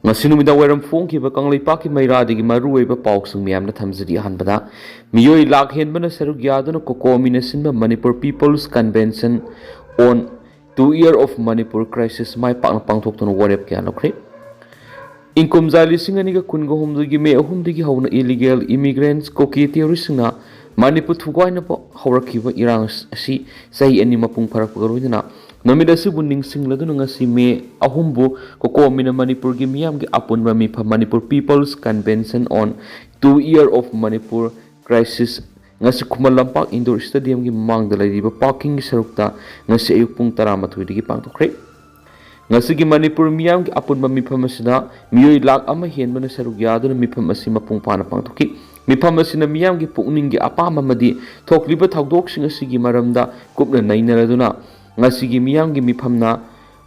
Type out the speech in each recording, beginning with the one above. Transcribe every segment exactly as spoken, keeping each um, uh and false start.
ꯉꯁꯤ ꯅꯨꯃꯤꯗꯥꯡ ꯋꯥꯏꯔꯝ ꯐꯣꯡꯈꯤꯕ ꯀꯪꯂꯩꯄꯥꯛꯀꯤ ꯃꯩꯔꯥꯗꯒꯤ ꯃꯔꯨꯑꯣꯏꯕ ꯄꯥꯎꯁꯤꯡ ꯃꯌꯥꯝꯅ ꯊꯝꯖꯔꯤ꯫ ꯑꯍꯥꯟꯕꯗ, ꯃꯤꯑꯣꯏ ꯂꯥꯛ ꯍꯦꯟꯕꯅ ꯁꯔꯨꯛ ꯌꯥꯗꯨꯅ ꯀꯣꯀꯣꯃꯤꯅ ꯁꯤꯟꯕ Manipur People's Convention on Two Year of Manipur Crisis ꯃꯥꯏ ꯄꯥꯛꯅ ꯄꯥꯡꯊꯣꯛꯇꯨꯅ ꯋꯥꯔꯦꯞ ꯀꯌꯥ ꯂꯧꯈ꯭ꯔꯦ꯫ ꯏꯪ ꯀꯨꯝꯖꯥ ꯂꯤꯁꯤꯡ ꯑꯅꯤꯒ ꯀꯨꯟꯒ ꯍꯨꯝꯗꯣꯏꯒꯤ ꯃꯦ ꯑꯍꯨꯝꯗꯒꯤ ꯍꯧꯅ illegal immigrants ꯀꯨꯀꯤ ꯇꯦꯔꯣꯔꯤꯁꯁꯤꯡꯅ ꯃꯅꯤꯄꯨꯔ ꯊꯨꯒꯥꯏꯅꯕ ꯍꯧꯔꯛꯈꯤꯕ ꯏꯔꯥꯡ ꯑꯁꯤ ꯆꯍꯤ ꯑꯅꯤ ꯃꯄꯨꯡ ꯐꯥꯔꯛꯄꯒ ꯂꯣꯏꯅꯅ ꯅꯨꯃꯤꯠ ꯑꯁꯤꯕꯨ ꯅꯤꯡꯁꯤꯡꯂꯗꯨꯅ ꯉꯁꯤ ꯃꯦ ꯑꯍꯨꯝꯕꯨ ꯀꯣꯀꯣꯃꯤꯅ ꯃꯅꯤꯄꯨꯔꯒꯤ ꯃꯤꯌꯥꯝꯒꯤ ꯑꯄꯨꯟꯕ ꯃꯤꯐꯝ Manipur People's Convention on Two Year of Manipur Crisis ꯉꯁꯤ ꯈꯨꯃꯟ ꯂꯝꯄꯥꯛ indoor stadiumꯒꯤ ꯃꯃꯥꯡꯗ ꯂꯩꯔꯤꯕ parkingꯒꯤ ꯁꯔꯨꯛꯇ ꯉꯁꯤ ꯑꯌꯨꯛ ꯄꯨꯡ ꯇꯔꯥꯃꯥꯊꯣꯏꯗꯒꯤ ꯄꯥꯡꯊꯣꯛꯈ꯭ꯔꯦ꯫ ꯉꯁꯤꯒꯤ ꯃꯅꯤꯄꯨꯔ ꯃꯤꯌꯥꯝꯒꯤ ꯑꯄꯨꯟꯕ ꯃꯤꯐꯝ ꯑꯁꯤꯗ ꯃꯤꯑꯣꯏ ꯂꯥꯛ ꯑꯃ ꯍꯦꯟꯕꯅ ꯁꯔꯨꯛ ꯌꯥꯗꯨꯅ ꯃꯤꯐꯝ ꯑꯁꯤ ꯃꯄꯨꯡ ꯐꯥꯅ ꯄꯥꯡꯊꯣꯛꯈꯤ꯫ ꯃꯤꯐꯝ ꯑꯁꯤꯅ ꯃꯤꯌꯥꯝꯒꯤ ꯄꯨꯛꯅꯤꯡꯒꯤ ꯑꯄꯥꯝꯕ ꯑꯃꯗꯤ ꯊꯣꯛꯂꯤꯕ ꯊꯧꯗꯣꯛꯁꯤꯡ ꯑꯁꯤꯒꯤ ꯃꯔꯝꯗ ꯀꯨꯞꯅ ꯅꯩꯅꯔꯗꯨꯅ ꯉꯁꯤꯒꯤ ꯃꯤꯌꯥꯝꯒꯤ ꯃꯤꯐꯝꯅ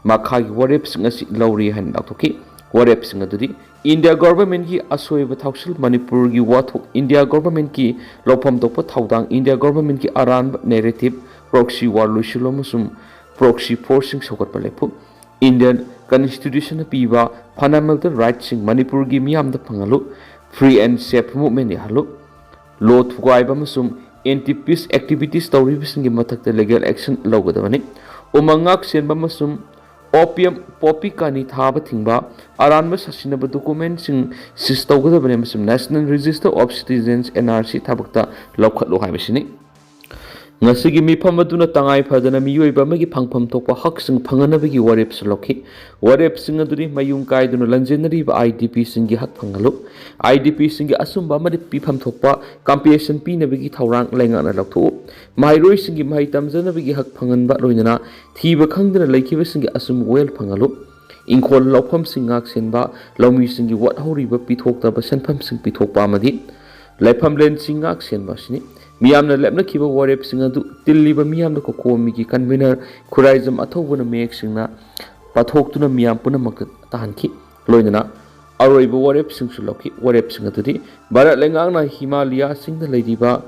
ꯃꯈꯥꯒꯤ ꯋꯥꯔꯦꯞꯁꯤꯡ ꯑꯁꯤ ꯂꯧꯔꯤ ꯍꯥꯏꯅ ꯂꯥꯎꯊꯣꯛꯈꯤ꯫ ꯋꯥꯔꯦꯞꯁꯤꯡ ꯑꯗꯨꯗꯤ India Governmentꯀꯤ ꯑꯁꯣꯏꯕ ꯊꯧꯁꯤꯜ, ꯃꯅꯤꯄꯨꯔꯒꯤ ꯋꯥꯊꯣꯛ, India Governmentꯀꯤ ꯂꯧꯐꯝ ꯊꯣꯛꯄ ꯊꯧꯗꯥꯡ, India Governmentꯀꯤ ꯑꯔꯥꯟꯕ narrative, proxy war ꯂꯣꯏꯁꯤꯜꯂꯣ ꯑꯃꯁꯨꯡ proxy forceꯁꯤꯡ ꯁꯧꯒꯠꯄ ꯂꯦꯞꯄꯨ, Indian Constitutionꯅ ꯄꯤꯕ fundamental rightꯁꯤꯡ ꯃꯅꯤꯄꯨꯔꯒꯤ ꯃꯤꯌꯥꯝꯗ ꯐꯪꯍꯜꯂꯨ, free and safe movement ꯌꯥꯍꯜꯂꯨ, law ꯊꯨꯒꯥꯏꯕ ꯑꯃꯁꯨꯡ anti peace activities ꯇꯧꯔꯤꯕꯁꯤꯡꯒꯤ ꯃꯊꯛꯇ legal action ꯂꯧꯒꯗꯕꯅꯤ꯫ ꯎꯃꯪ ꯉꯥꯛ ꯁꯦꯟꯕ ꯑꯃꯁꯨꯡ opium poppy ꯀꯥꯅꯤ ꯊꯥꯕ ꯊꯤꯡꯕ, ꯑꯔꯥꯟꯕ ꯁꯥꯁꯤꯟꯅꯕ documentꯁꯤꯡ seize ꯇꯧꯒꯗꯕꯅꯤ ꯑꯃꯁꯨꯡ National Register of Citizens, NRC, ꯊꯕꯛꯇ ꯂꯧꯈꯠꯂꯨ ꯍꯥꯏꯕꯁꯤꯅꯤ꯫ ꯉꯁꯤꯒꯤ ꯃꯤꯐꯝ ꯑꯗꯨꯅ ꯇꯉꯥꯏ ꯐꯗꯅ ꯃꯤꯑꯣꯏꯕ ꯑꯃꯒꯤ ꯐꯪꯐꯝ ꯊꯣꯛꯄ ꯍꯛꯁꯤꯡ ꯐꯪꯍꯟꯅꯕꯒꯤ ꯋꯥꯔꯦꯞꯁꯨ ꯂꯧꯈꯤ꯫ ꯋꯥꯔꯦꯞꯁꯤꯡ ꯑꯗꯨꯗꯤ ꯃꯌꯨꯝ ꯀꯥꯏꯗꯨꯅ ꯂꯟꯖꯦꯟꯅꯔꯤꯕ IDPꯁꯤꯡꯒꯤ ꯍꯛ ꯐꯪꯍꯜꯂꯨ, IDPꯁꯤꯡꯒꯤ ꯑꯆꯨꯝꯕ ꯑꯃꯗꯤ ꯄꯤꯐꯝ ꯊꯣꯛꯄ compensation ꯄꯤꯅꯕꯒꯤ ꯊꯧꯔꯥꯡ ꯂꯩꯉꯥꯛꯅ ꯂꯧꯊꯣꯛꯎ, ꯃꯍꯩꯔꯣꯏꯁꯤꯡꯒꯤ ꯃꯍꯩ ꯇꯝꯖꯅꯕꯒꯤ ꯍꯛ ꯐꯪꯍꯟꯕ, ꯂꯣꯏꯅꯅ ꯊꯤꯕ ꯈꯪꯗꯅ ꯂꯩꯈꯤꯕꯁꯤꯡꯒꯤ ꯑꯆꯨꯝꯕ ꯋꯥꯌꯦꯜ ꯐꯪꯍꯜꯂꯨ, ꯏꯪꯈꯣꯜ ꯂꯧꯐꯝꯁꯤꯡ ꯉꯥꯛ ꯁꯦꯟꯕ, ꯂꯧꯃꯤꯁꯤꯡꯒꯤ ꯋꯥꯠꯍꯧꯔꯤꯕ ꯄꯤꯊꯣꯛꯇꯕ ꯁꯦꯟꯐꯝꯁꯤꯡ ꯄꯤꯊꯣꯛꯄ ꯑꯃꯗꯤ ꯂꯩꯐꯝꯂꯦꯟꯁꯤꯡ ꯉꯥꯛ ꯁꯦꯟꯕ ꯑꯁꯤꯅꯤ꯫ ꯃꯤꯌꯥꯝꯅ ꯂꯦꯞꯅꯈꯤꯕ ꯋꯥꯔꯦꯞꯁꯤꯡ ꯑꯗꯨ ꯇꯤꯜꯂꯤꯕ ꯃꯤꯌꯥꯝꯅ ꯀꯣꯀꯣꯃꯤꯒꯤ convener ꯈꯨꯔꯥꯏꯖꯝ ꯑꯊꯧꯕꯅ ꯃꯌꯦꯛ ꯁꯦꯡꯅ ꯄꯥꯊꯣꯛꯇꯨꯅ ꯃꯤꯌꯥꯝ ꯄꯨꯝꯅꯃꯛꯇ ꯇꯥꯍꯟꯈꯤ꯫ ꯂꯣꯏꯅꯅ ꯑꯔꯣꯏꯕ ꯋꯥꯔꯦꯞꯁꯤꯡꯁꯨ ꯂꯧꯈꯤ꯫ ꯋꯥꯔꯦꯞꯁꯤꯡ ꯑꯗꯨꯗꯤ ꯚꯥꯔꯠ ꯂꯩꯉꯥꯛꯅ ꯍꯤꯃꯥꯂꯌꯥꯁꯤꯡꯗ ꯂꯩꯔꯤꯕ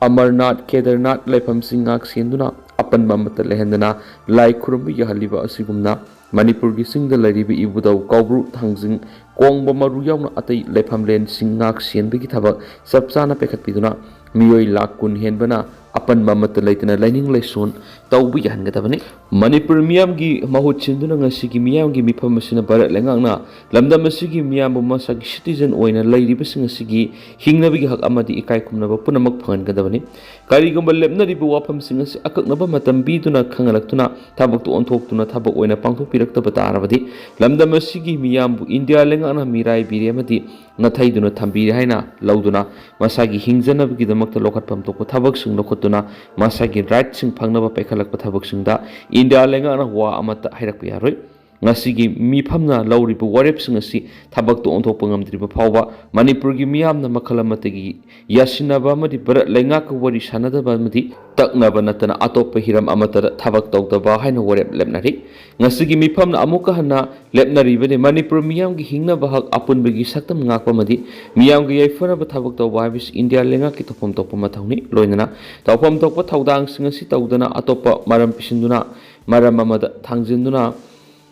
ꯑꯃꯔꯅꯥꯊ, ꯀꯦꯗꯔꯅꯥꯊ ꯂꯩꯐꯝꯁꯤꯡ ꯉꯥꯛ ꯁꯦꯟꯗꯨꯅ ꯑꯄꯟꯕ ꯑꯃꯠꯇ ꯂꯩꯍꯟꯗꯅ ꯂꯥꯏ ꯈꯨꯔꯨꯝꯕ ꯌꯥꯍꯜꯂꯤꯕ ꯑꯁꯤꯒꯨꯝꯅ ꯃꯅꯤꯄꯨꯔꯒꯤ ꯆꯤꯡꯗ ꯂꯩꯔꯤꯕ ꯏꯕꯨꯙꯧ, ꯀꯧꯕ꯭ꯔꯨ, ꯊꯥꯡꯖꯤꯡ, ꯀꯣꯡꯕ, ꯃꯔꯨ ꯌꯥꯎꯅ ꯑꯇꯩ ꯂꯥꯏꯐꯝꯂꯦꯟꯁꯤꯡ ꯉꯥꯛ ꯁꯦꯟꯕꯒꯤ ꯊꯕꯛ ꯆꯞ ꯆꯥꯅ ꯄꯥꯏꯈꯠꯄꯤꯗꯨꯅ ꯃꯤꯑꯣꯏ ꯂꯥꯈ ꯀꯨꯟ ꯍꯦꯟꯕꯅ ꯑꯄꯟꯕ ꯑꯃꯠꯇ ꯂꯩꯇꯅ ꯂꯥꯏꯅꯤꯡ ꯂꯥꯏꯁꯣꯟ ꯇꯧꯕ ꯌꯥꯍꯟꯒꯗꯕꯅꯤ꯫ ꯃꯅꯤꯄꯨꯔ ꯃꯤꯌꯥꯝꯒꯤ ꯃꯍꯨꯠ ꯁꯤꯟꯗꯨꯅ ꯉꯁꯤꯒꯤ ꯃꯤꯌꯥꯝꯒꯤ ꯃꯤꯐꯝ ꯑꯁꯤꯅ ꯚꯥꯔꯠ ꯂꯩꯉꯥꯛꯅ ꯂꯝꯗꯝ ꯑꯁꯤꯒꯤ ꯃꯤꯌꯥꯝꯕꯨ ꯃꯁꯥꯒꯤ citizen ꯑꯣꯏꯅ ꯂꯩꯔꯤꯕꯁꯤꯡ ꯑꯁꯤꯒꯤ ꯍꯤꯡꯅꯕꯒꯤ ꯍꯛ ꯑꯃꯗꯤ ꯏꯀꯥꯏ ꯈꯨꯝꯅꯕ ꯄꯨꯝꯅꯃꯛ ꯐꯪꯍꯟꯒꯗꯕꯅꯤ꯫ ꯀꯔꯤꯒꯨꯝꯕ ꯂꯦꯞꯅꯔꯤꯕ ꯋꯥꯐꯝꯁꯤꯡ ꯑꯁꯤ ꯑꯀꯛꯅꯕ ꯃꯇꯝ ꯄꯤꯗꯨꯅ ꯈꯪꯍꯜꯂꯛꯇꯨꯅ ꯊꯕꯛꯇ ꯑꯣꯟꯊꯣꯛꯇꯨꯅ ꯊꯕꯛ ꯑꯣꯏꯅ ꯄꯥꯡꯊꯣꯛꯄꯤꯔꯛꯇꯕ ꯇꯥꯔꯕꯗꯤ ꯂꯝꯗꯝ ꯑꯁꯤꯒꯤ ꯃꯤꯌꯥꯝꯕꯨ ꯏꯟꯗꯤꯌꯥ ꯂꯩꯉꯥꯛꯅ ꯃꯤꯔꯥꯏꯕꯤꯔꯦ ꯑꯃꯗꯤ ꯅꯥꯊꯩꯗꯨꯅ ꯊꯝꯕꯤꯔꯦ ꯍꯥꯏꯅ ꯂꯧꯗꯨꯅ ꯃꯁꯥꯒꯤ ꯍꯤꯡꯖꯅꯕꯒꯤꯗꯃꯛꯇ ꯂꯧꯈꯠꯐꯝ ꯊꯣꯛꯄ ꯊꯕꯛꯁꯤꯡ ꯂꯧꯈꯠꯇꯨꯅ ꯃꯁꯥꯒꯤ rightꯁꯤꯡ ꯐꯪꯅꯕ ꯄꯥꯏꯈꯠꯂꯛꯄ ꯊꯕꯛꯁꯤꯡꯗ ꯏꯟꯗꯤꯌꯥ ꯂꯩꯉꯥꯛꯅ ꯋꯥ ꯑꯃꯠꯇ ꯍꯥꯏꯔꯛꯄ ꯌꯥꯔꯣꯏ꯫ ꯉꯁꯤꯒꯤ ꯃꯤꯐꯝꯅ ꯂꯧꯔꯤꯕ ꯋꯥꯔꯦꯞꯁꯤꯡ ꯑꯁꯤ ꯊꯕꯛꯇ ꯑꯣꯟꯊꯣꯛꯄ ꯉꯝꯗ꯭ꯔꯤꯕ ꯐꯥꯎꯕ ꯃꯅꯤꯄꯨꯔꯒꯤ ꯃꯤꯌꯥꯝꯅ ꯃꯈꯜ ꯑꯃꯠꯇꯒꯤ ꯌꯥꯁꯤꯟꯅꯕ ꯑꯃꯗꯤ ꯚꯥꯔꯠ ꯂꯩꯉꯥꯛꯀ ꯋꯥꯔꯤ ꯁꯥꯟꯅꯗꯕ ꯑꯃꯗꯤ ꯇꯛꯅꯕ ꯅꯠꯇꯅ ꯑꯇꯣꯞꯄ ꯍꯤꯔꯝ ꯑꯃꯠꯇꯗ ꯊꯕꯛ ꯇꯧꯗꯕ ꯍꯥꯏꯅ ꯋꯥꯔꯦꯞ ꯂꯦꯞꯅꯔꯤ꯫ ꯉꯁꯤꯒꯤ ꯃꯤꯐꯝꯅ ꯑꯃꯨꯛꯀ ꯍꯟꯅ ꯂꯦꯞꯅꯔꯤꯕꯅꯤ꯫ ꯃꯅꯤꯄꯨꯔ ꯃꯤꯌꯥꯝꯒꯤ ꯍꯤꯡꯅꯕ ꯍꯛ, ꯑꯄꯨꯟꯕꯒꯤ ꯁꯛꯇꯝ ꯉꯥꯛꯄ ꯑꯃꯗꯤ ꯃꯤꯌꯥꯝꯒꯤ ꯌꯥꯏꯐꯅꯕ ꯊꯕꯛ ꯇꯧꯕ ꯍꯥꯏꯕꯁꯤ ꯏꯟꯗꯤꯌꯥ ꯂꯩꯉꯥꯛꯀꯤ ꯇꯧꯐꯝ ꯊꯣꯛꯄ ꯃꯊꯧꯅꯤ꯫ ꯂꯣꯏꯅꯅ ꯇꯧꯐꯝ ꯊꯣꯛꯄ ꯊꯧꯗꯥꯡꯁꯤꯡ ꯑꯁꯤ ꯇꯧꯗꯅ ꯑꯇꯣꯞꯄ ꯃꯔꯝ ꯄꯤꯁꯤꯟꯗꯨꯅ ꯃꯔꯝ ꯑꯃꯗ ꯊꯥꯡꯖꯤꯟꯗꯨꯅ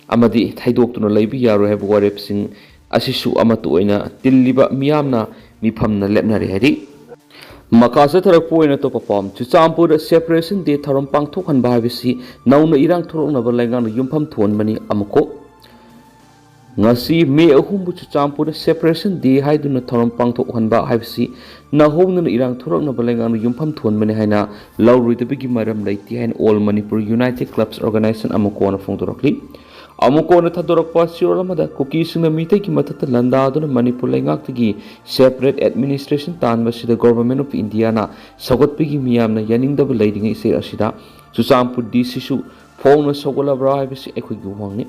ꯑꯃꯗꯤ ꯊꯩꯗꯣꯛꯇꯨꯅ ꯂꯩꯕ ꯌꯥꯔꯣꯏ ꯍꯥꯏꯕ ꯋꯥꯔꯦꯞꯁꯤꯡ ꯑꯁꯤꯁꯨ ꯑꯃꯠꯇ ꯑꯣꯏꯅ ꯇꯤꯜꯂꯤꯕ ꯃꯤꯌꯥꯝꯅ ꯃꯤꯐꯝꯅ ꯂꯦꯞꯅꯔꯦ ꯍꯥꯏꯔꯤ꯫ ꯃꯈꯥ ꯆꯠꯊꯔꯛꯄ ꯑꯣꯏꯅ ꯑꯇꯣꯞꯄ ꯄꯥꯎ, ꯆꯨꯔꯆꯥꯟꯄꯨꯔꯗ Separation Day ꯊꯧꯔꯝ ꯄꯥꯡꯊꯣꯛꯍꯟꯕ ꯍꯥꯏꯕꯁꯤ ꯅꯧꯅ ꯏꯔꯥꯡ ꯊꯣꯛꯂꯛꯅꯕ ꯂꯩꯉꯥꯛꯅ ꯌꯨꯝꯐꯝ ꯊꯣꯟꯕꯅꯤ꯫ ꯑꯃꯨꯛꯀꯣ, ꯉꯁꯤ ꯃꯦ ꯑꯍꯨꯝꯕꯨ ꯆꯨꯔꯆꯥꯟꯄꯨꯔꯗ Separation Day ꯍꯥꯏꯗꯨꯅ ꯊꯧꯔꯝ ꯄꯥꯡꯊꯣꯛꯍꯟꯕ ꯍꯥꯏꯕꯁꯤ ꯅꯧꯍꯧꯅꯅ ꯏꯔꯥꯡ ꯊꯣꯛꯂꯛꯅꯕ ꯂꯩꯉꯥꯛꯅ ꯌꯨꯝꯐꯝ ꯊꯣꯟꯕꯅꯤ ꯍꯥꯏꯅ ꯂꯧꯔꯣꯏꯗꯕꯒꯤ ꯃꯔꯝ ꯂꯩꯇꯦ ꯍꯥꯏꯅ All Manipur United Clubs Organization, ꯑꯃꯨꯛꯀꯣꯅ ꯐꯣꯡꯗꯣꯔꯛꯂꯤ꯫ ꯑꯃꯨꯛꯀꯣꯅ ꯊꯥꯗꯣꯔꯛꯄ ꯆꯦꯔꯣꯜ ꯑꯃꯗ ꯀꯨꯀꯤꯁꯤꯡꯅ ꯃꯤꯇꯩꯒꯤ ꯃꯊꯛꯇ ꯂꯥꯟꯗꯥꯗꯨꯅ ꯃꯅꯤꯄꯨꯔ ꯂꯩꯉꯥꯛꯇꯒꯤ separate administration ꯇꯥꯟꯕꯁꯤꯗ Government of Indiaꯅ ꯁꯧꯒꯠꯄꯒꯤ ꯃꯤꯌꯥꯝꯅ ꯌꯥꯅꯤꯡꯗꯕ ꯂꯩꯔꯤꯉꯩ ꯏꯆꯦ ꯑꯁꯤꯗ ꯆꯨꯔꯆꯥꯟꯄꯨꯔ DCꯁꯨ ꯐꯣꯡꯅ ꯁꯧꯒꯠꯂꯕ꯭ꯔꯥ ꯍꯥꯏꯕꯁꯤ ꯑꯩꯈꯣꯏꯒꯤ ꯋꯥꯍꯪꯅꯤ꯫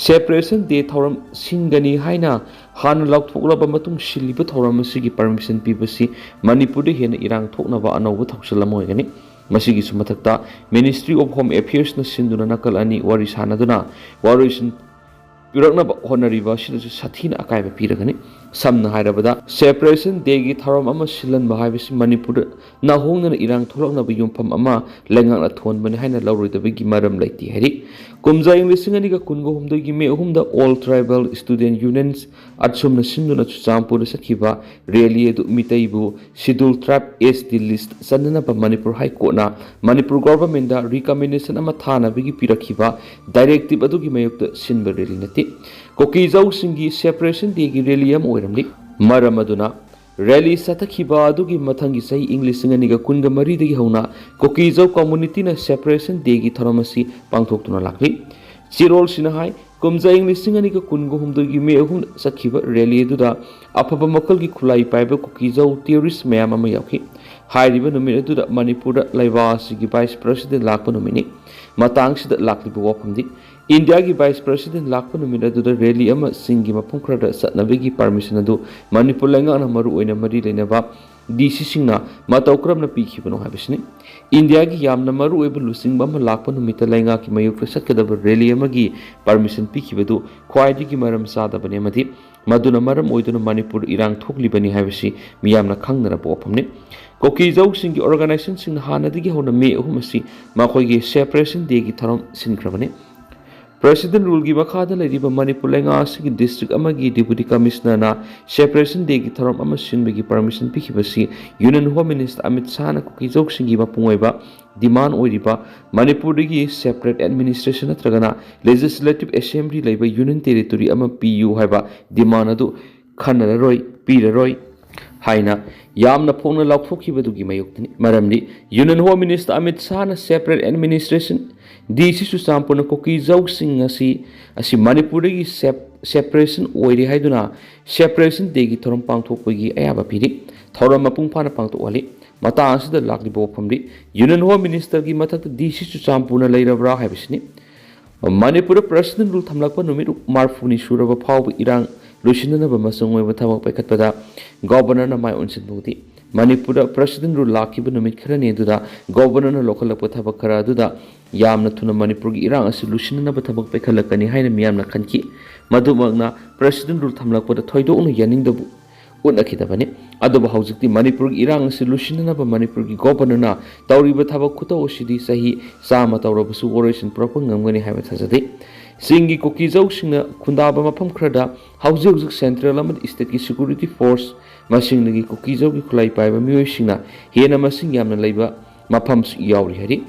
Separation Day ꯊꯧꯔꯝ ꯁꯤꯟꯒꯅꯤ ꯍꯥꯏꯅ ꯍꯥꯟꯅ ꯂꯥꯎꯊꯣꯛꯂꯕ ꯃꯇꯨꯡ ꯁꯤꯜꯂꯤꯕ ꯊꯧꯔꯝ ꯑꯁꯤꯒꯤ permission ꯄꯤꯕꯁꯤ ꯃꯅꯤꯄꯨꯔꯗ ꯍꯦꯟꯅ ꯏꯔꯥꯡ ꯊꯣꯛꯅꯕ ꯑꯅꯧꯕ ꯊꯧꯁꯤꯜ ꯑꯃ ꯑꯣꯏꯒꯅꯤ꯫ ꯃꯁꯤꯒꯤꯁꯨ ꯃꯊꯛꯇ Ministry of Home Affairsꯅ ꯁꯤꯟꯗꯨꯅ ꯅꯥꯀꯜ ꯑꯅꯤ ꯋꯥꯔꯤ ꯁꯥꯟꯅꯗꯨꯅ ꯋꯥꯔꯣꯏꯁꯤꯟ ꯄꯨꯔꯛꯅꯕ ꯍꯣꯠꯅꯔꯤꯕ ꯑꯁꯤꯗꯁꯨ ꯁꯥꯊꯤꯅ ꯑꯀꯥꯏꯕ ꯄꯤꯔꯒꯅꯤ꯫ ꯁꯝꯅ ꯍꯥꯏꯔꯕꯗ, Separation Day ꯒꯤ ꯊꯧꯔꯝ ꯑꯃ ꯁꯤꯜꯍꯟꯕ ꯍꯥꯏꯕꯁꯤ ꯃꯅꯤꯄꯨꯔꯗ ꯅꯥꯍꯣꯡꯗꯅ ꯏꯔꯥꯡ ꯊꯣꯛꯂꯛꯅꯕ ꯌꯨꯝꯐꯝ ꯑꯃ ꯂꯩꯉꯥꯛꯅ ꯊꯣꯟꯕꯅꯤ ꯍꯥꯏꯅ ꯂꯧꯔꯣꯏꯗꯕꯒꯤ ꯃꯔꯝ ꯂꯩꯇꯦ ꯍꯥꯏꯔꯤ꯫ ꯀꯨꯝꯖꯥ ꯏꯪ ꯂꯤꯁꯤꯡ ꯑꯅꯤꯒ ꯀꯨꯟꯒ ꯍꯨꯝꯗꯣꯏꯒꯤ ꯃꯦ ꯑꯍꯨꯝꯗ All Tribal Student Unions, ꯑꯠꯁꯨꯝꯅ ꯁꯤꯟꯗꯨꯅ ꯆꯨꯔꯆꯥꯟꯄꯨꯔꯗ ꯆꯠꯈꯤꯕ rally ꯑꯗꯨ ꯃꯤꯇꯩꯕꯨ Scheduled Tribe S T list ꯆꯟꯅꯅꯕ Manipur High Court ꯅ ꯃꯅꯤꯄꯨꯔ government ꯗ recommendation ꯑꯃ ꯊꯥꯅꯕꯒꯤ ꯄꯤꯔꯛꯈꯤꯕ directive ꯑꯗꯨꯒꯤ ꯃꯥꯌꯣꯛꯇ ꯁꯤꯟꯕ rally ꯅꯠꯇꯦ꯫ ꯀꯨꯀꯤꯖꯧꯁꯤꯡꯒꯤ Separation Day ꯒꯤ rally ꯑꯃ ꯑꯣꯏꯔꯝꯂꯤ꯫ ꯃꯔꯝ ꯑꯗꯨꯅ rally ꯆꯠꯊꯈꯤꯕ ꯑꯗꯨꯒꯤ ꯃꯊꯪꯒꯤ ꯆꯍꯤ ꯏꯪ ꯂꯤꯁꯤꯡ ꯑꯅꯤꯒ ꯀꯨꯟꯒ ꯃꯔꯤꯗꯒꯤ ꯍꯧꯅ ꯀꯨꯀꯤꯖꯧ community ꯅ Separation Day ꯒꯤ ꯊꯧꯔꯝ ꯑꯁꯤ ꯄꯥꯡꯊꯣꯛꯇꯨꯅ ꯂꯥꯛꯂꯤ꯫ ꯆꯦꯔꯣꯜꯁꯤꯡꯅ ꯍꯥꯏ, ꯀꯨꯝꯖꯥ ꯏꯪ ꯂꯤꯁꯤꯡ ꯑꯅꯤꯒ ꯀꯨꯟꯒ ꯍꯨꯝꯗꯣꯏꯒꯤ ꯃꯦ ꯑꯍꯨꯝ ꯆꯠꯈꯤꯕ rally ꯑꯗꯨꯗ ꯑꯐꯕ ꯃꯈꯜꯒꯤ ꯈꯨꯠꯂꯥꯏ ꯄꯥꯏꯕ ꯀꯨꯀꯤꯖꯧ terrorist ꯃꯌꯥꯝ ꯑꯃ ꯌꯥꯎꯈꯤ꯫ ꯍꯥꯏꯔꯤꯕ ꯅꯨꯃꯤꯠ ꯑꯗꯨꯗ ꯃꯅꯤꯄꯨꯔꯗ ꯂꯩꯕꯥꯛ ꯑꯁꯤꯒꯤ Vice President ꯂꯥꯛꯄ ꯅꯨꯃꯤꯠꯅꯤ꯫ ꯃꯇꯥꯡꯁꯤꯗ ꯂꯥꯛꯂꯤꯕ ꯋꯥꯐꯝꯗꯤ, ꯏꯟꯗꯤꯌꯥꯒꯤ Vice President ꯂꯥꯛꯄ ꯅꯨꯃꯤꯠ ꯑꯗꯨꯗ rally ꯑꯃ ꯆꯤꯡꯒꯤ ꯃꯐꯝ ꯈꯔꯗ ꯆꯠꯅꯕꯒꯤ permission ꯑꯗꯨ ꯃꯅꯤꯄꯨꯔ ꯂꯩꯉꯥꯛꯅ ꯃꯔꯨꯑꯣꯏꯅ ꯃꯔꯤ ꯂꯩꯅꯕ D C ꯁꯤꯡꯅ ꯃꯇꯧ ꯀꯔꯝꯅ ꯄꯤꯈꯤꯕꯅꯣ ꯍꯥꯏꯕꯁꯤꯅꯤ꯫ ꯏꯟꯗꯤꯌꯥꯒꯤ ꯌꯥꯝꯅ ꯃꯔꯨꯑꯣꯏꯕ ꯂꯨꯆꯤꯡꯕ ꯑꯃ ꯂꯥꯛꯄ ꯅꯨꯃꯤꯠꯇ ꯂꯩꯉꯥꯛꯀꯤ ꯃꯥꯌꯣꯛꯇ ꯆꯠꯀꯗꯕ rally ꯑꯃꯒꯤ permission ꯄꯤꯈꯤꯕꯗꯨ ꯈ꯭ꯋꯥꯏꯗꯒꯤ ꯃꯔꯝ ꯆꯥꯗꯕꯅꯤ, ꯑꯃꯗꯤ ꯃꯗꯨꯅ ꯃꯔꯝ ꯑꯣꯏꯗꯨꯅ ꯃꯅꯤꯄꯨꯔꯗ ꯏꯔꯥꯡ ꯊꯣꯛꯂꯤꯕꯅꯤ ꯍꯥꯏꯕꯁꯤ ꯃꯤꯌꯥꯝꯅ ꯈꯪꯅꯔꯕ ꯋꯥꯐꯝꯅꯤ꯫ ꯀꯨꯀꯤꯖꯧꯁꯤꯡꯒꯤ organization ꯁꯤꯡꯅ ꯍꯥꯟꯅꯗꯒꯤ ꯍꯧꯅ ꯃꯦ ꯑꯍꯨꯝ ꯑꯁꯤ ꯃꯈꯣꯏꯒꯤ Separation Day ꯒꯤ ꯊꯧꯔꯝ ꯁꯤꯟꯈ꯭ꯔꯕꯅꯤ꯫ President rule ꯒꯤ ꯃꯈꯥꯗ ꯂꯩꯔꯤꯕ ꯃꯅꯤꯄꯨꯔ ꯂꯩꯉꯥꯛ ꯑꯁꯤꯒꯤ district ꯑꯃꯒꯤ Deputy Commissioner ꯅ Separation Day ꯒꯤ ꯊꯧꯔꯝ ꯑꯃ ꯁꯤꯟꯕꯒꯤ permission ꯄꯤꯈꯤꯕꯁꯤ Union Home Minister Amit ꯁꯥꯍꯅ ꯀꯨꯀꯤꯖꯧꯁꯤꯡꯒꯤ ꯃꯄꯨꯡ ꯑꯣꯏꯕ demand ꯑꯣꯏꯔꯤꯕ ꯃꯅꯤꯄꯨꯔꯗꯒꯤ separate administration ꯅꯠꯇ꯭ꯔꯒꯅ Legislative Assembly ꯂꯩꯕ Union Territory ꯑꯃ ꯄꯤꯌꯨ ꯍꯥꯏꯕ demand ꯑꯗꯨ ꯈꯟꯅꯔꯔꯣꯏ, ꯄꯤꯔꯔꯣꯏ ꯍꯥꯏꯅ ꯌꯥꯝꯅ ꯐꯣꯡꯅ ꯂꯥꯎꯊꯣꯛꯈꯤꯕꯗꯨꯒꯤ ꯃꯥꯌꯣꯛꯇꯅꯤ꯫ ꯃꯔꯝꯗꯤ Union Home Minister Amit ꯁꯥꯍꯅ separate administration, D C ꯆꯨꯔꯆꯥꯟꯄꯨꯔꯅ ꯀꯨꯀꯤꯖꯧꯁꯤꯡ ꯑꯁꯤ, ꯑꯁꯤ ꯃꯅꯤꯄꯨꯔꯗꯒꯤ sep-, separation ꯑꯣꯏꯔꯦ ꯍꯥꯏꯗꯨꯅ Separation Day ꯒꯤ ꯊꯧꯔꯝ ꯄꯥꯡꯊꯣꯛꯄꯒꯤ ꯑꯌꯥꯕ ꯄꯤꯔꯤ꯫ ꯊꯧꯔꯝ ꯃꯄꯨꯡ ꯐꯥꯅ ꯄꯥꯡꯊꯣꯛꯍꯜꯂꯤ꯫ ꯃꯇꯥꯡ ꯑꯁꯤꯗ ꯂꯥꯛꯂꯤꯕ ꯋꯥꯐꯝꯗꯤ, Union Home Minister ꯒꯤ ꯃꯊꯛꯇ D C ꯆꯨꯔꯆꯥꯟꯄꯨꯔꯅ ꯂꯩꯔꯕ꯭ꯔꯥ ꯍꯥꯏꯕꯁꯤꯅꯤ꯫ ꯃꯅꯤꯄꯨꯔꯗ President rule ꯊꯝꯂꯛꯄ ꯅꯨꯃꯤꯠ ꯃꯔꯤꯐꯨꯅꯤ ꯁꯨꯔꯕ ꯐꯥꯎꯕ ꯏꯔꯥꯡ ꯂꯣꯏꯁꯤꯟꯅꯅꯕ ꯃꯆꯪ ꯑꯣꯏꯕ ꯊꯕꯛ ꯄꯥꯏꯈꯠꯄꯗ Governor ꯅ ꯃꯥꯏ ꯑꯣꯟꯁꯤꯟꯕ ꯎꯗꯦ꯫ ꯃꯅꯤꯄꯨꯔꯗ ꯄ꯭ꯔꯦꯁꯤꯗꯦꯟ ꯔꯨꯜ ꯂꯥꯛꯈꯤꯕ ꯅꯨꯃꯤꯠ ꯈꯔꯅꯤ ꯑꯗꯨꯗ ꯒꯣꯕꯔꯅꯔꯅ ꯂꯧꯈꯠꯂꯛꯄ ꯊꯕꯛ ꯈꯔ ꯑꯗꯨꯗ ꯌꯥꯝꯅ ꯊꯨꯅ ꯃꯅꯤꯄꯨꯔꯒꯤ ꯏꯔꯥꯡ ꯑꯁꯤ ꯂꯨꯁꯤꯟꯅꯅꯕ ꯊꯕꯛ ꯄꯥꯏꯈꯠꯂꯛꯀꯅꯤ ꯍꯥꯏꯅ ꯃꯤꯌꯥꯝꯅ ꯈꯟꯈꯤ꯫ ꯃꯗꯨꯃꯛꯅ ꯄ꯭ꯔꯦꯁꯤꯗꯦꯟ ꯔꯨꯜ ꯊꯝꯂꯛꯄꯗ ꯊꯣꯏꯗꯣꯛꯅ ꯌꯥꯅꯤꯡꯗꯕ ꯎꯠꯅꯈꯤꯗꯕꯅꯤ꯫ ꯑꯗꯨꯕꯨ ꯍꯧꯖꯤꯛꯇꯤ ꯃꯅꯤꯄꯨꯔꯒꯤ ꯏꯔꯥꯡ ꯑꯁꯤ ꯂꯨꯁꯤꯟꯅꯅꯕ ꯃꯅꯤꯄꯨꯔꯒꯤ ꯒꯣꯕꯔꯅꯔꯅ ꯇꯧꯔꯤꯕ ꯊꯕꯛ ꯈꯨꯇꯧ ꯑꯁꯤꯗꯤ ꯆꯍꯤ ꯆꯥꯝꯃ ꯇꯧꯔꯕꯁꯨ ꯋꯥꯔꯣꯏꯁꯤꯟ ꯄꯨꯔꯛꯄ ꯉꯝꯒꯅꯤ ꯍꯥꯏꯕ ꯊꯥꯖꯗꯦ꯫ ꯆꯤꯡꯒꯤ ꯀꯨꯀꯤꯖꯧꯁꯤꯡꯅ ꯈꯨꯟꯗꯥꯕ ꯃꯐꯝ ꯈꯔꯗ ꯍꯧꯖꯤꯛ ꯍꯧꯖꯤꯛ ꯁꯦꯟꯇ꯭ꯔꯦꯜ ꯑꯃꯗꯤ ꯁ꯭ꯇꯦꯠꯀꯤ ꯁꯦꯀ꯭ꯌꯨꯔꯤꯇꯤ ꯐꯣꯔꯁ ꯃꯁꯤꯡꯗꯒꯤ ꯀꯨꯀꯤꯖꯧꯒꯤ ꯈꯨꯠꯂꯥꯏ ꯄꯥꯏꯕ ꯃꯤꯑꯣꯏꯁꯤꯡꯅ ꯍꯦꯟꯅ ꯃꯁꯤꯡ ꯌꯥꯝꯅ ꯂꯩꯕ ꯃꯐꯝꯁꯨ ꯌꯥꯎꯔꯤ ꯍꯥꯏꯔꯤ꯫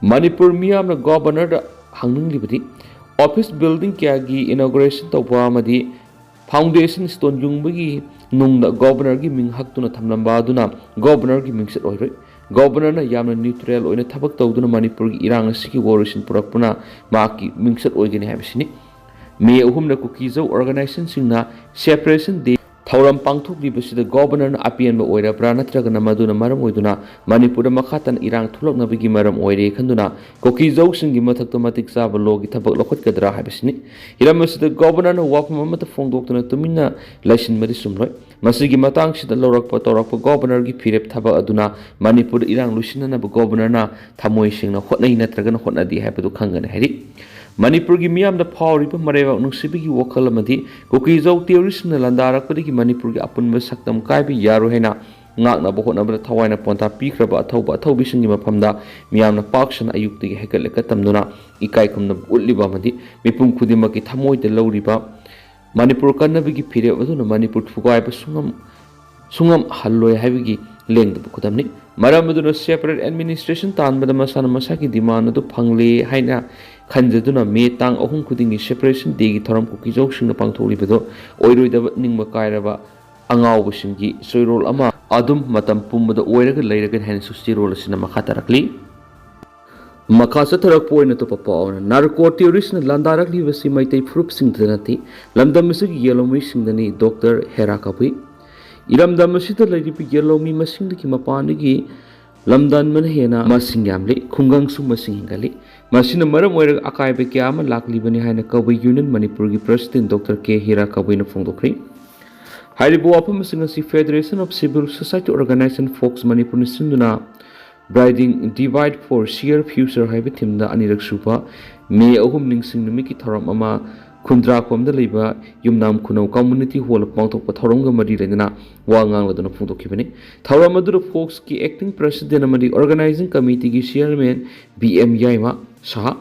ꯃꯅꯤꯄꯨꯔ ꯃꯤꯌꯥꯝꯅ ꯒꯣꯕꯔꯅꯔꯗ ꯍꯪꯅꯤꯡꯂꯤꯕꯗꯤ, ꯑꯣꯐꯤꯁ ꯕꯤꯜꯗꯤꯡ ꯀꯌꯥꯒꯤ ꯏꯅꯣꯒ꯭ꯔꯦꯁꯟ ꯇꯧꯕ ꯑꯃꯗꯤ ꯐꯥꯎꯟꯗꯦꯁꯟ ꯁ꯭ꯇꯣꯟ ꯌꯨꯡꯕꯒꯤ ꯅꯨꯡꯗ ꯒꯣꯕꯔꯅꯔꯒꯤ ꯃꯤꯡ ꯍꯛꯇꯨꯅ ꯊꯝꯂꯝꯕ ꯑꯗꯨꯅ ꯒꯣꯕꯔꯅꯔꯒꯤ ꯃꯤꯡꯆꯠ ꯑꯣꯏꯔꯣꯏ꯫ ꯒꯣꯕꯔꯅꯔꯅ ꯌꯥꯝꯅ ꯅ꯭ꯌꯨꯇ꯭ꯔꯦꯜ ꯑꯣꯏꯅ ꯊꯕꯛ ꯇꯧꯗꯨꯅ ꯃꯅꯤꯄꯨꯔꯒꯤ ꯏꯔꯥꯡ ꯑꯁꯤꯒꯤ ꯋꯥꯔꯣꯏꯁꯤꯟ ꯄꯨꯔꯛꯄꯅ ꯃꯍꯥꯛꯀꯤ ꯃꯤꯡꯆꯠ ꯑꯣꯏꯒꯅꯤ ꯍꯥꯏꯕꯁꯤꯅꯤ꯫ ꯃꯦ ꯑꯍꯨꯝꯗ ꯀꯨꯀꯤꯖꯧ ꯑꯣꯔꯒꯅꯥꯏꯖꯦꯁꯟꯁꯤꯡꯅ ꯁꯦꯄꯔꯦꯁꯟ ꯗꯦ ꯊꯧꯔꯝ ꯄꯥꯡꯊꯣꯛꯂꯤꯕꯁꯤꯗ ꯒꯣꯕꯔꯅꯔꯅ ꯑꯄꯦꯟꯕ ꯑꯣꯏꯔꯕ꯭ꯔꯥ, ꯅꯠꯇ꯭ꯔꯒꯅ ꯃꯗꯨꯅ ꯃꯔꯝ ꯑꯣꯏꯗꯨꯅ ꯃꯅꯤꯄꯨꯔꯗ ꯃꯈꯥ ꯇꯥꯅ ꯏꯔꯥꯡ ꯊꯣꯛꯂꯛꯅꯕꯒꯤ ꯃꯔꯝ ꯑꯣꯏꯔꯦ ꯈꯟꯗꯨꯅ ꯀꯨꯀꯤꯖꯧꯁꯤꯡꯒꯤ ꯃꯊꯛꯇ ꯃꯇꯤꯛ ꯆꯥꯕ ꯂꯣꯒꯤ ꯊꯕꯛ ꯂꯧꯈꯠꯀꯗ꯭ꯔꯥ ꯍꯥꯏꯕꯁꯤꯅꯤ꯫ ꯍꯤꯔꯝ ꯑꯁꯤꯗ ꯒꯣꯕꯔꯅꯔꯅ ꯋꯥꯐꯝ ꯑꯃꯠꯇ ꯐꯣꯡꯗꯣꯛꯇꯅ ꯇꯨꯃꯤꯟꯅ ꯂꯩꯁꯤꯟꯕꯗꯤ ꯆꯨꯝꯂꯣꯏ꯫ ꯃꯁꯤꯒꯤ ꯃꯇꯥꯡꯁꯤꯗ ꯂꯧꯔꯛꯄ ꯇꯧꯔꯛꯄ ꯒꯣꯕꯔꯅꯔꯒꯤ ꯐꯤꯔꯦꯞ ꯊꯕꯛ ꯑꯗꯨꯅ ꯃꯅꯤꯄꯨꯔꯗ ꯏꯔꯥꯡ ꯂꯣꯏꯁꯤꯟꯅꯅꯕ ꯒꯣꯕꯔꯅꯔꯅ ꯊꯃꯣꯏ ꯁꯦꯡꯅ ꯍꯣꯠꯅꯩ ꯅꯠꯇ꯭ꯔꯒꯅ ꯍꯣꯠꯅꯗꯦ ꯍꯥꯏꯕꯗꯨ ꯈꯪꯒꯅꯤ ꯍꯥꯏꯔꯤ꯫ ꯃꯅꯤꯄꯨꯔꯒꯤ ꯃꯤꯌꯥꯝꯗ ꯐꯥꯎꯔꯤꯕ ꯃꯔꯩꯕꯥꯛ ꯅꯨꯡꯁꯤꯕꯒꯤ ꯋꯥꯈꯜ ꯑꯃꯗꯤ ꯀꯨꯀꯤꯖꯧ ꯇꯦꯔꯣꯔꯤꯁ꯭ꯠꯁꯤꯡꯅ ꯂꯥꯟꯗꯥꯔꯛꯄꯗꯒꯤ ꯃꯅꯤꯄꯨꯔꯒꯤ ꯑꯄꯨꯟꯕ ꯁꯛꯇꯝ ꯀꯥꯏꯕ ꯌꯥꯔꯣꯏ ꯍꯥꯏꯅ ꯉꯥꯛꯅꯕ ꯍꯣꯠꯅꯕꯗ ꯊꯋꯥꯏꯅ ꯄꯣꯟꯊꯥ ꯄꯤꯈ꯭ꯔꯕ ꯑꯊꯧꯕ ꯑꯊꯧꯕꯤꯁꯤꯡꯒꯤ ꯃꯐꯝꯗ ꯃꯤꯌꯥꯝꯅ ꯄꯥꯛ ꯁꯟꯅ ꯑꯌꯨꯛꯇꯒꯤ ꯍꯩꯀꯠ ꯂꯩꯀꯠ ꯇꯝꯗꯨꯅ ꯏꯀꯥꯏ ꯈꯨꯝꯅꯕ ꯎꯠꯂꯤꯕ ꯑꯃꯗꯤ ꯃꯤꯄꯨꯝ ꯈꯨꯗꯤꯡꯃꯛꯀꯤ ꯊꯃꯣꯏꯗ ꯂꯧꯔꯤꯕ ꯃꯅꯤꯄꯨꯔ ꯀꯟꯅꯕꯒꯤ ꯐꯤꯔꯦꯞ ꯑꯗꯨꯅ ꯃꯅꯤꯄꯨꯔ ꯊꯨꯒꯥꯏꯕ ꯁꯨꯡꯉꯝ ꯁꯨꯡꯉꯝ ꯍꯜꯂꯣꯏ ꯍꯥꯏꯕꯒꯤ ꯂꯦꯡꯗꯕ ꯈꯨꯗꯝꯅꯤ꯫ ꯃꯔꯝ ꯑꯗꯨꯅ ꯁꯦꯄꯔꯦꯠ ꯑꯦꯗꯃꯤꯅꯤꯁꯇ꯭ꯔꯦꯁꯟ ꯇꯥꯟꯕꯗ ꯃꯁꯥꯅ ꯃꯁꯥꯒꯤ ꯗꯤꯃꯥꯟ ꯑꯗꯨ ꯐꯪꯂꯦ ꯍꯥꯏꯅ ꯈꯟꯖꯗꯨꯅ ꯃꯦ ꯇꯥꯡ ꯑꯍꯨꯝ ꯈꯨꯗꯤꯡꯒꯤ ꯁꯦꯄꯔꯦꯁꯟ ꯗꯦꯒꯤ ꯊꯧꯔꯝ ꯀꯨꯀꯤꯖꯧꯁꯤꯡꯅ ꯄꯥꯡꯊꯣꯛꯂꯤꯕꯗꯨ ꯑꯣꯏꯔꯣꯏꯗꯕ ꯅꯤꯡꯕ ꯀꯥꯏꯔꯕ ꯑꯉꯥꯎꯕꯁꯤꯡꯒꯤ ꯆꯣꯏꯔꯣꯜ ꯑꯃ ꯑꯗꯨꯝ ꯃꯇꯝ ꯄꯨꯝꯕꯗ ꯑꯣꯏꯔꯒ ꯂꯩꯔꯒꯅꯤ ꯍꯥꯏꯅꯁꯨ ꯆꯦꯔꯣꯜ ꯑꯁꯤꯅ ꯃꯈꯥ ꯇꯥꯔꯛꯂꯤ꯫ ꯃꯈꯥ ꯆꯠꯊꯔꯛꯄ ꯑꯣꯏꯅ ꯑꯇꯣꯞꯄ ꯄꯥꯎ ꯑꯃꯅ, ꯅꯥꯔꯀꯣ ꯇꯦꯔꯣꯔꯤꯁ꯭ꯠꯅ ꯂꯥꯟꯗꯥꯔꯛꯂꯤꯕꯁꯤ ꯃꯩꯇꯩ ꯐꯨꯔꯨꯞꯁꯤꯡꯗ ꯅꯠꯇꯦ, ꯂꯝꯗꯝ ꯑꯁꯤꯒꯤ ꯌꯦꯜꯍꯧꯃꯤꯁꯤꯡꯗꯅꯤ, ꯗꯣꯛꯇꯔ ꯍꯦꯔꯥ ꯀꯕꯨꯏ꯫ ꯏꯔꯝꯗꯝ ꯑꯁꯤꯗ ꯂꯩꯔꯤꯕ ꯌꯦꯜꯍꯧꯃꯤ ꯃꯁꯤꯡꯗꯒꯤ ꯃꯄꯥꯟꯗꯒꯤ ꯂꯝꯗꯥꯟꯕꯅ ꯍꯦꯟꯅ ꯃꯁꯤꯡ ꯌꯥꯝꯂꯤ, ꯈꯨꯡꯒꯪꯁꯨ ꯃꯁꯤꯡ ꯍꯦꯟꯒꯠꯂꯤ꯫ ꯃꯁꯤꯅ ꯃꯔꯝ ꯑꯣꯏꯔꯒ ꯑꯀꯥꯏꯕ ꯀꯌꯥ ꯑꯃ ꯂꯥꯛꯂꯤꯕꯅꯤ ꯍꯥꯏꯅ ꯀꯕꯨꯏ ꯌꯨꯅꯤꯌꯟ ꯃꯅꯤꯄꯨꯔꯒꯤ ꯄ꯭ꯔꯁꯤꯗꯦꯟ ꯗꯣꯛꯇꯔ ꯀꯦ ꯍꯤꯔꯥ ꯀꯕꯨꯏꯅ ꯐꯣꯡꯗꯣꯛꯈ꯭ꯔꯦ꯫ ꯍꯥꯏꯔꯤꯕ ꯋꯥꯐꯝꯁꯤꯡ ꯑꯁꯤ Federation of Civil Society Organization, fox ꯃꯅꯤꯄꯨꯔꯅ ꯁꯤꯟꯗꯨꯅ Bridging Divide for Shared Future ꯍꯥꯏꯕ ꯊꯤꯝꯗ ꯑꯅꯤꯔꯛ ꯁꯨꯕ ꯃꯦ ꯑꯍꯨꯝ ꯅꯤꯡꯁꯤꯡ ꯅꯨꯃꯤꯠꯀꯤ ꯊꯧꯔꯝ ꯑꯃ ꯈꯨꯟꯗ꯭ꯔꯥꯛꯄꯝꯗ ꯂꯩꯕ ꯌꯨꯝꯅꯥꯝ ꯈꯨꯅꯧ ꯀꯝꯃꯨꯅꯤꯇꯤ ꯍꯣꯜꯗ ꯄꯥꯡꯊꯣꯛꯄ ꯊꯧꯔꯝꯒ ꯃꯔꯤ ꯂꯩꯅꯅ ꯋꯥ ꯉꯥꯡꯂꯗꯨꯅ ꯐꯣꯡꯗꯣꯛꯈꯤꯕꯅꯤ꯫ ꯊꯧꯔꯝ ꯑꯗꯨꯗ ꯐꯣꯛꯁꯀꯤ ꯑꯦꯛꯇꯤꯡ ꯄ꯭ꯔꯦꯁꯤꯗꯦꯟ ꯑꯃꯗꯤ ꯑꯣꯔꯒꯅꯥꯏꯖꯤꯡ ꯀꯃꯤꯇꯤꯒꯤ chairman B M Yaima Saha,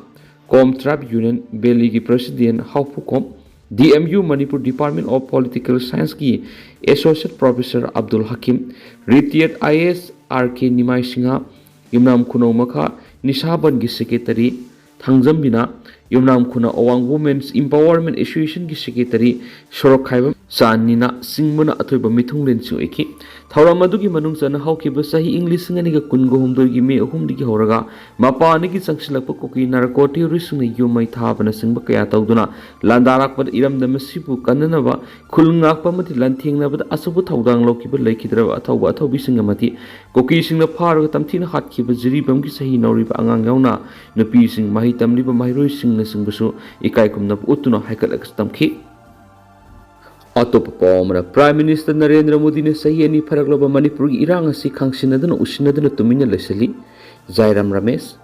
Kom tribal union ꯚꯦꯂꯤꯒꯤ president Haophukom, D M U Manipur department of political ꯁꯥꯏꯟꯁꯀꯤ associate professor Abdul Hakim, retired I A S R K Nimai Singh, Yumnam Khunou ꯃꯈꯥ ꯅꯤꯁꯥꯕꯟꯒꯤ ꯁꯦꯀ꯭ꯔꯦꯇꯔꯤ ꯊꯥꯡꯖꯝꯕꯤꯅꯥ, ꯌꯨꯝꯅꯥꯝ ꯈꯨꯅꯧ ꯑꯋꯥꯡ ꯋꯨꯃꯦꯟꯁ ꯏꯝꯄꯥꯋꯔꯃꯦꯟ ꯑꯦꯁꯣꯁꯤꯌꯦꯁꯟꯒꯤ ꯁꯦꯀ꯭ꯔꯦꯇꯔꯤ ꯁꯣꯔꯣꯛꯈꯥꯏꯕꯝ ꯆꯥꯟꯅꯤꯅ ꯁꯤꯡꯕꯅ ꯑꯊꯣꯏꯕ ꯃꯤꯊꯨꯡꯂꯦꯟꯁꯤꯡ ꯑꯣꯏꯈꯤ꯫ ꯊꯧꯔꯝ ꯑꯗꯨꯒꯤ ꯃꯅꯨꯡ ꯆꯟꯅ ꯍꯧꯈꯤꯕ ꯆꯍꯤ ꯏꯪ ꯂꯤꯁꯤꯡ ꯑꯅꯤꯒ ꯀꯨꯟꯒ ꯍꯨꯝꯗꯣꯏꯒꯤ ꯃꯦ ꯑꯍꯨꯝꯗꯒꯤ ꯍꯧꯔꯒ ꯃꯄꯥꯟꯗꯒꯤ ꯆꯪꯁꯤꯜꯂꯛꯄ ꯀꯨꯀꯤ ꯅꯥꯔꯀꯣ ꯇꯦꯔꯣꯔꯤꯁꯁꯤꯡꯅ ꯌꯨꯝ ꯃꯩ ꯊꯥꯕꯅꯆꯤꯡꯕ ꯀꯌꯥ ꯇꯧꯗꯨꯅ ꯂꯥꯟꯗꯥꯔꯛꯄꯗ ꯏꯔꯝꯗꯝ ꯑꯁꯤꯕꯨ ꯀꯟꯅꯅꯕ, ꯈꯨꯜ ꯉꯥꯛꯄ ꯑꯃꯗꯤ ꯂꯥꯟꯊꯦꯡꯅꯕꯗ ꯑꯆꯧꯕ ꯊꯧꯗꯥꯡ ꯂꯧꯈꯤꯕ ꯂꯩꯈꯤꯗ꯭ꯔꯕ ꯑꯊꯧꯕ ꯑꯊꯧꯕꯤꯁꯤꯡ ꯑꯃꯗꯤ ꯀꯨꯀꯤꯁꯤꯡꯅ ꯐꯥꯔꯒ ꯇꯝꯊꯤꯅ ꯍꯥꯠꯈꯤꯕ ꯖꯤꯔꯤꯕꯥꯝꯒꯤ ꯆꯍꯤ ꯅꯧꯔꯤꯕ ꯑꯉꯥꯡ ꯌꯥꯎꯅ ꯅꯨꯄꯤꯁꯤꯡ, ꯃꯍꯩ ꯇꯝꯂꯤꯕ ꯃꯍꯩꯔꯣꯏꯁꯤꯡꯅꯆꯤꯡꯕꯁꯨ ꯏꯀꯥꯏ ꯈꯨꯝꯅꯕ ꯎꯠꯇꯨꯅ ꯍꯥꯏꯒꯠꯂꯒ ꯇꯝꯈꯤ꯫ ꯑꯇꯣꯞꯄ ꯄꯥꯎ ꯑꯃꯅ, ꯄ꯭ꯔꯥꯏꯝ ꯃꯤꯅꯤꯁꯇꯔ ꯅꯔꯦꯟꯗ꯭ꯔ ꯃꯣꯗꯤꯅ ꯆꯍꯤ ꯑꯅꯤ ꯐꯥꯔꯛꯂꯕ ꯃꯅꯤꯄꯨꯔꯒꯤ ꯏꯔꯥꯡ ꯑꯁꯤ ꯈꯪꯁꯤꯟꯅꯗꯨꯅ ꯎꯁꯤꯟꯅꯗꯨꯅ ꯇꯨꯃꯤꯟꯅ ꯂꯩꯁꯤꯜꯂꯤ꯫ ꯖꯥꯏꯔꯥꯝ ꯔꯃꯦꯁ꯫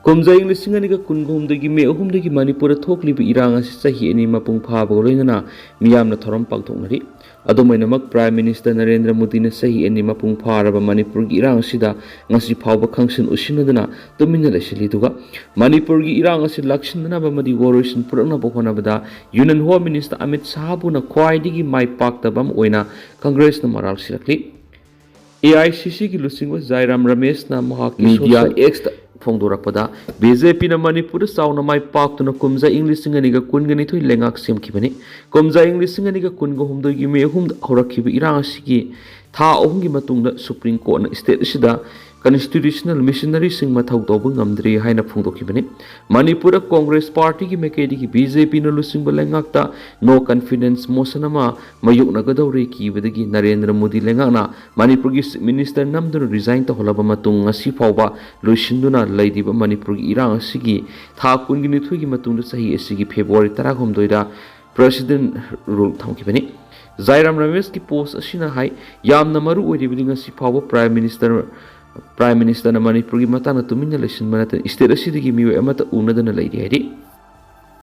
ꯀꯨꯝꯖꯥ ꯏꯪ ꯂꯤꯁꯤꯡ ꯑꯅꯤꯒ ꯀꯨꯟꯒ ꯍꯨꯝꯗꯣꯏꯒꯤ ꯃꯦ ꯑꯍꯨꯝꯗꯒꯤ ꯃꯅꯤꯄꯨꯔꯗ ꯊꯣꯛꯂꯤꯕ ꯏꯔꯥꯡ ꯑꯁꯤ ꯆꯍꯤ ꯑꯅꯤ ꯃꯄꯨꯡ ꯐꯥꯕꯒ ꯂꯣꯏꯅꯅ ꯃꯤꯌꯥꯝꯅ ꯊꯧꯔꯝ ꯄꯥꯡꯊꯣꯛꯅꯔꯤ꯫ ꯑꯗꯨꯝ ꯑꯣꯏꯅꯃꯛ, ꯄ꯭ꯔꯥꯏꯝ ꯃꯤꯅꯤꯁꯇꯔ ꯅꯔꯦꯟꯗ꯭ꯔ ꯃꯣꯗꯤꯅ ꯆꯍꯤ ꯑꯅꯤ ꯃꯄꯨꯡ ꯐꯥꯔꯕ ꯃꯅꯤꯄꯨꯔꯒꯤ ꯏꯔꯥꯡ ꯑꯁꯤꯗ ꯉꯁꯤ ꯐꯥꯎꯕ ꯈꯪꯁꯤꯟ ꯎꯁꯤꯟꯅꯗꯨꯅ ꯇꯨꯃꯤꯟꯅ ꯂꯩꯁꯤꯜꯂꯤ꯫ ꯑꯗꯨꯒ ꯃꯅꯤꯄꯨꯔꯒꯤ ꯏꯔꯥꯡ ꯑꯁꯤ ꯂꯥꯛꯁꯤꯟꯅꯅꯕ ꯑꯃꯗꯤ ꯋꯥꯔꯣꯏꯁꯤꯟ ꯄꯨꯔꯛꯅꯕ ꯍꯣꯠꯅꯕꯗ ꯌꯨꯅꯤꯌꯟ ꯍꯣꯝ ꯃꯤꯅꯤꯁꯇꯔ ꯑꯃꯤꯠ ꯁꯥꯍꯕꯨꯅ ꯈ꯭ꯋꯥꯏꯗꯒꯤ ꯃꯥꯏ ꯄꯥꯛꯇꯕ ꯑꯃ ꯑꯣꯏꯅ ꯀꯪꯒ꯭ꯔꯦꯁꯅ ꯃꯔꯥꯜ ꯁꯤꯔꯛꯂꯤ꯫ ꯑꯦ ꯑꯥꯏ ꯁꯤ ꯁꯤꯒꯤ ꯂꯨꯆꯤꯡꯕ ꯖꯥꯏꯔꯥꯝ ꯔꯃꯦꯁꯅ ꯃꯍꯥꯛꯀꯤ ꯃꯤꯗꯤꯌꯥ social ꯑꯦꯛꯁꯇ ꯐꯣꯡꯗꯣꯔꯛꯄꯗ, ꯕꯤ ꯖꯦ ꯄꯤꯅ ꯃꯅꯤꯄꯨꯔꯗ ꯆꯥꯎꯅ ꯃꯥꯏ ꯄꯥꯛꯇꯨꯅ ꯀꯨꯝꯖꯥ ꯏꯪ ꯂꯤꯁꯤꯡ ꯑꯅꯤꯒ ꯀꯨꯟꯒ ꯅꯤꯊꯣꯏ ꯂꯩꯉꯥꯛ ꯁꯦꯝꯈꯤꯕꯅꯤ꯫ ꯀꯨꯝꯖꯥ ꯏꯪ ꯂꯤꯁꯤꯡ ꯑꯅꯤꯒ ꯀꯨꯟꯒ ꯍꯨꯝꯗꯣꯏꯒꯤ ꯃꯦ ꯑꯍꯨꯝꯗ ꯍꯧꯔꯛꯈꯤꯕ ꯏꯔꯥꯡ ꯑꯁꯤꯒꯤ ꯊꯥ ꯑꯍꯨꯝꯒꯤ ꯃꯇꯨꯡꯗ ꯁꯨꯄ꯭ꯔꯤꯝ ꯀꯣꯔꯠꯅ ꯁ꯭ꯇꯦꯠ ꯑꯁꯤꯗ ꯀꯟꯁꯇꯤꯇ꯭ꯌꯨꯁꯅꯦꯜ ꯃꯤꯁꯅꯔꯤꯁꯤꯡ ꯃꯊꯧ ꯇꯧꯕ ꯉꯝꯗ꯭ꯔꯦ ꯍꯥꯏꯅ ꯐꯣꯡꯗꯣꯛꯈꯤꯕꯅꯤ꯫ ꯃꯅꯤꯄꯨꯔꯗ ꯀꯣꯡꯒ꯭ꯔꯦꯁ ꯄꯥꯔꯇꯤꯒꯤ ꯃꯥꯏꯀꯩꯗꯒꯤ ꯕꯤ ꯖꯦ ꯄꯤꯅ ꯂꯨꯆꯤꯡꯕ ꯂꯩꯉꯥꯛꯇ ꯅꯣ ꯀꯟꯐꯤꯗꯦꯟꯁ ꯃꯣꯁꯟ ꯑꯃ ꯃꯥꯌꯣꯛꯅꯒꯗꯧꯔꯦ ꯀꯤꯕꯗꯒꯤ ꯅꯔꯦꯟꯗ꯭ꯔ ꯃꯣꯗꯤ ꯂꯩꯉꯥꯛꯅ ꯃꯅꯤꯄꯨꯔꯒꯤ ꯆꯤꯐ ꯃꯤꯅꯤꯁꯇꯔ ꯅꯝꯗꯨꯅ ꯔꯤꯖꯥꯏꯟ ꯇꯧꯍꯜꯂꯕ ꯃꯇꯨꯡ ꯉꯁꯤ ꯐꯥꯎꯕ ꯂꯣꯏꯁꯤꯟꯗꯨꯅ ꯂꯩꯔꯤꯕ ꯃꯅꯤꯄꯨꯔꯒꯤ ꯏꯔꯥꯡ ꯑꯁꯤꯒꯤ ꯊꯥ ꯀꯨꯟꯒ ꯅꯤꯊꯣꯏꯒꯤ ꯃꯇꯨꯡꯗ ꯆꯍꯤ ꯑꯁꯤꯒꯤ ꯐꯦꯕ꯭ꯔꯨꯋꯥꯔꯤ ꯇꯔꯥꯍꯨꯝꯗꯣꯏꯗ ꯄ꯭ꯔꯦꯁꯤꯗꯦꯟ ꯔꯨꯜ ꯊꯝꯈꯤꯕꯅꯤ꯫ ꯖꯥꯏꯔꯥꯝ ꯔꯃꯦꯁꯀꯤ ꯄꯣꯁ ꯑꯁꯤꯅ ꯍꯥꯏ, ꯌꯥꯝꯅ ꯃꯔꯨ ꯑꯣꯏꯔꯤꯕꯗꯤ ꯉꯁꯤ ꯐꯥꯎꯕ ꯄ꯭ꯔꯥꯏꯝ ꯃꯤꯅꯤꯁꯇꯔ ꯄ꯭ꯔꯥꯏꯝ ꯃꯤꯅꯤꯁꯇꯔꯅ ꯃꯅꯤꯄꯨꯔꯒꯤ ꯃꯇꯥꯡꯗ ꯇꯨꯃꯤꯟꯅ ꯂꯩꯁꯤꯟꯕ ꯅꯠꯇꯅ ꯁ꯭ꯇꯦꯠ ꯑꯁꯤꯗꯒꯤ ꯃꯤꯑꯣꯏ ꯑꯃꯠꯇ ꯎꯅꯗꯅ ꯂꯩꯔꯤ ꯍꯥꯏꯔꯤ꯫